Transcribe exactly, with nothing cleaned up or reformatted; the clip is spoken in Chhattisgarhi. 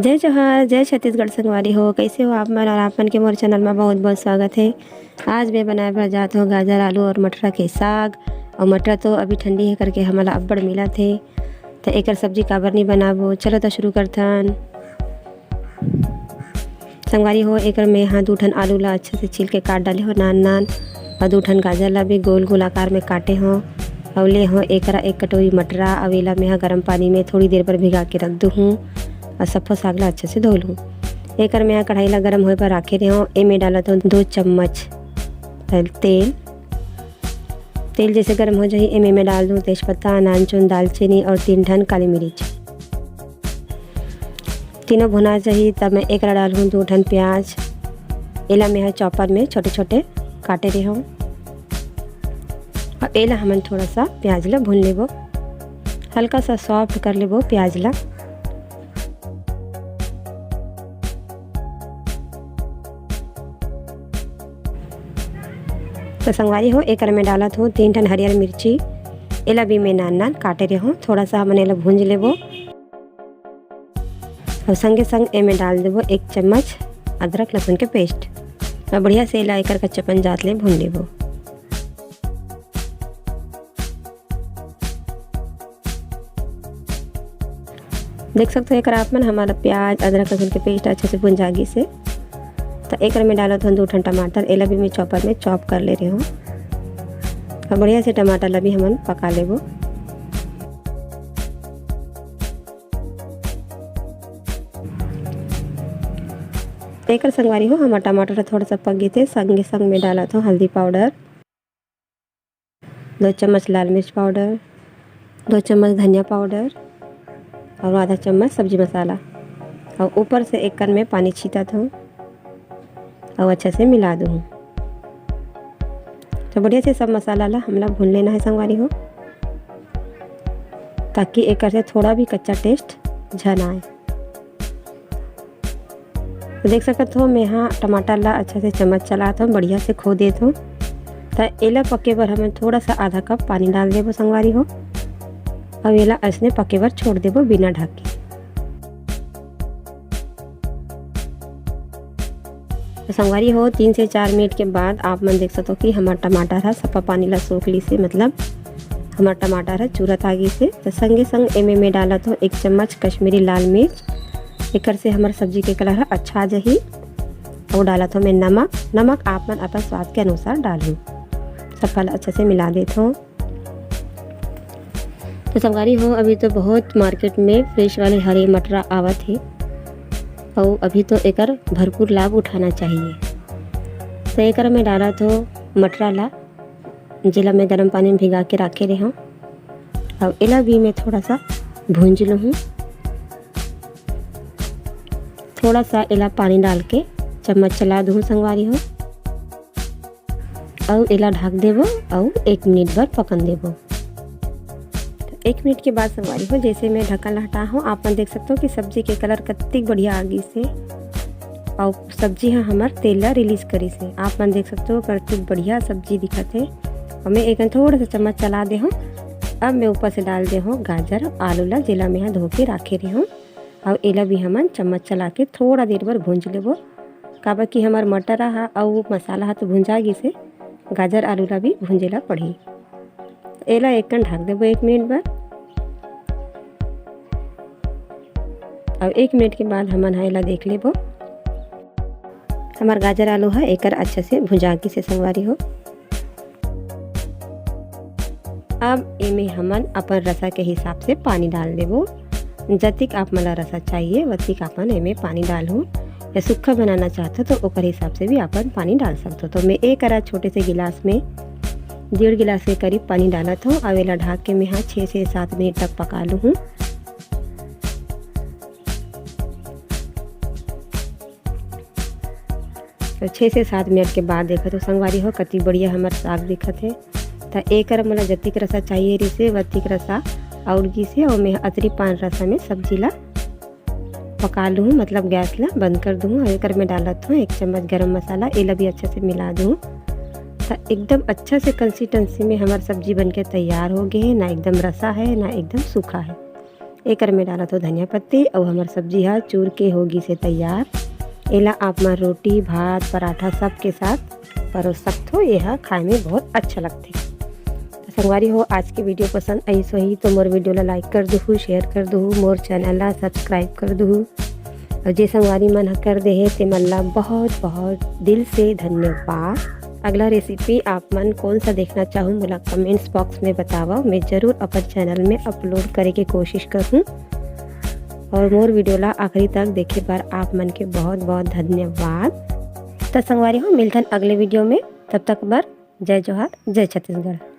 जय जोहार, जय छत्तीसगढ़ संगवारी हो। कैसे हो आप मन? और आप मन के मोर चैनल में बहुत बहुत स्वागत है। आज मैं बनाए बर जात हूँ गाजर, आलू और मटरा के साग। और मटरा तो अभी ठंडी है करके हमला अब्बड़ मिलत हे, तो एकर सब्जी काबर नहीं बनाबो। चलो तो शुरू करथन। संगवारी हो, एकर में हाँ दू ठन आलू ला अच्छा से छील के काट डाले हो नान नान, और दू ठन गाजर ला भी गोल गोल आकार में काटे हो। और ले हो एकरा एक कटोरी मटरा, और एला मैं हा गरम पानी में थोड़ी देर बर भिगा के रख दूँ हूँ, और सफो साग ला अच्छा से धो लूँ। एकर में हा कढ़ाई ला गरम होए पर राखे रहे हो। एमे डालत हो दो चम्मच तेल। तेल जैसे गरम हो जाही, एमे मैं डाल दूँ तेजपत्ता, नानचुन, दालचीनी और तीन ठन काली मिर्च। तीनों भुना जाही, तब मैं एकरा डालहूँ दो ठन प्याज। एला मैं ह चॉपर में छोटे छोटे काटे रहे हूँ। अब एला हमन थोड़ा सा प्याज ला भून लेबो, हल्का सा सॉफ्ट कर लेबो प्याज ला। तो संगवारी हो, एकर में डालत हो तीन ठन हरियर मिर्ची, एला भी मैं नान नान काटे रहे हूँ। थोड़ा सा हमन एला भूंज लेबो। और संगे संग एमे डाल देबो एक चम्मच अदरक लहसुन के पेस्ट। और बढ़िया से एला एकर कच्चापन जात ले भून लेबो। देख सकते हो, एकर आप मन हमारा प्याज, अदरक, लहसुन के पेस्ट अच्छा से भुंजा गिस हे। तो एकर में डालत हन दो ठन टमाटर, एला भी मैं चॉपर में चॉप कर ले रहे हूँ। और बढ़िया से टमाटर ला भी हमन पका लेबो। एकर संगवारी हो, हमार टमाटर ह थोड़ा सा पक गे थे, संगे संग में डालत हूँ हल्दी पाउडर, दो चम्मच लाल मिर्च पाउडर, दो चम्मच धनिया पाउडर और आधा चम्मच सब्जी मसाला। और ऊपर से एक कन में पानी छीतत हूँ और अच्छा से मिला दूँ। तो बढ़िया से सब मसाला ला हमला भून लेना है संगवारी हो, ताकि एकर से थोड़ा भी कच्चा टेस्ट झन आए। तो देख सकत हो, मैं हा टमाटर ला अच्छा से चम्मच चलात हूँ, बढ़िया से खो देत हूँ। तो एला पके बर हमन थोड़ा सा आधा कप पानी डाल देबो संगवारी हो। अब एला ऐसने पके बर छोड़ देबो बिना ढके। तो संगवारी हो, तीन से चार मिनट के बाद आप मन देख सकते हो कि हमार टमाटर ह सफा पानी ला सोख ली से, मतलब हमार टमाटर ह चूरत आ गई से। तो संगे संग एमे में डालत हो एक चम्मच कश्मीरी लाल मिर्च, एकर से हमर सब्जी के कलर ह अच्छा आ जाही। और डालत हो मैं नमक। नमक आप मन अपन स्वाद के अनुसार डालू। सब ला अच्छा से मिला देत हो। तो संगवारी हो, अभी तो बहुत मार्केट में फ्रेश वाले हरे मटरा आवत हे, और अभी तो एकर भरपूर लाभ उठाना चाहिए। तो एकर में डालत हो मटरा ला, जेला मैं गरम पानी में भिगा के राखे रहे हूँ, और एला भी मैं थोड़ा सा भूंज लूँ। थोड़ा सा एला पानी डाल के चम्मच चला दूँ संगवारी हो, और एला ढक देबो और एक मिनट बर पकन देबो। तो एक मिनट के बाद संगवारी हो, जैसे मैं ढक्कन ला हटा हूँ, आप मन देख सकते हो कि सब्जी के कलर कतिक बढ़िया आ गई से, और सब्जी ह हमर तेल ला रिलीज करी से। आप मन देख सकते हो कतिक बढ़िया सब्जी दिखत है। और मैं एक थोड़ा सा चम्मच चला दे हूँ। अब मैं ऊपर से डाल दे हूँ गाजर, आलू ला, जेला मैं ह धो के राखे रहे हूँ। और एला भी हमन चम्मच चला के थोड़ा देर बर भूंज लेबो, काबर कि हमर मटर ह अउ मसाला ह तो भुंजा गिस हे, गाजर आलू ला भी भूंजे ला पड़ही। एला एक कन ढक देबो एक मिनट बर। अब एक मिनट के बाद हमन ह एला देख लेबो। हमर गाजर आलू ह एकर अच्छा से भुंजा गिस हे संगवारी हो। अब एमे हमन अपन रसा के हिसाब से पानी डाल देबो। जतिक आप मन ला रसा चाहिए, वतिक आपन एमे पानी डालहू। या सूखा बनाना चाहत हो तो ओकर हिसाब से भी आपन पानी डाल सकत हो। तो मैं एक अरा छोटे से गिलास में डेढ़ गिलास के करीब पानी डालत हूँ। अब एला ढाक के मैं हा छः से सात मिनट तक पका लूँ। तो छः से सात मिनट के बाद देखो तो संगवारी हो, कति बढ़िया हमर साग दिखत हे। तो एकर मोला जतिक रसा चाहिए रिसे, वतिक रसा आउर गिसे, और मैं अतरी पान रसा में सब्जी ला पका लूँ, मतलब गैस ला बंद कर दूँ। और एकर में डालत हूँ एक चम्मच गरम मसाला, एला भी अच्छा से मिला दूँ। तो एकदम अच्छा से कंसिस्टेंसी में हमार सब्जी बन के तैयार हो गए है, ना एकदम रसा है ना एकदम सूखा है। एकर में डालत हो धनिया पत्ती, अउ हमर सब्जी ह चूर के हो गिस हे तैयार। एला आप मन रोटी, भात, पराठा सब के साथ परोस सकथो। ये ह खाए में बहुत अच्छा लगथे। तो संगवारी हो, आज के वीडियो पसंद आइस होही तो मोर वीडियो ला लाइक कर दुहू, शेयर कर दुहू, मोर चैनल ला सब्सक्राइब कर दुहू। और जे संगवारी मन ह कर दे हे, ते मन ला बहुत बहुत दिल से धन्यवाद। अगला रेसिपी आप मन कौन सा देखना चाहू, मोला कमेंट्स बॉक्स में बतावव। मैं जरूर अपन चैनल में अपलोड करे के कोशिश करहूँ। और मोर वीडियो ला आखिरी तक देखे बर आप मन के बहुत बहुत धन्यवाद। त संगवारी हो, मिलथन अगले वीडियो में। तब तक बर जय जोहार, जय छत्तीसगढ़।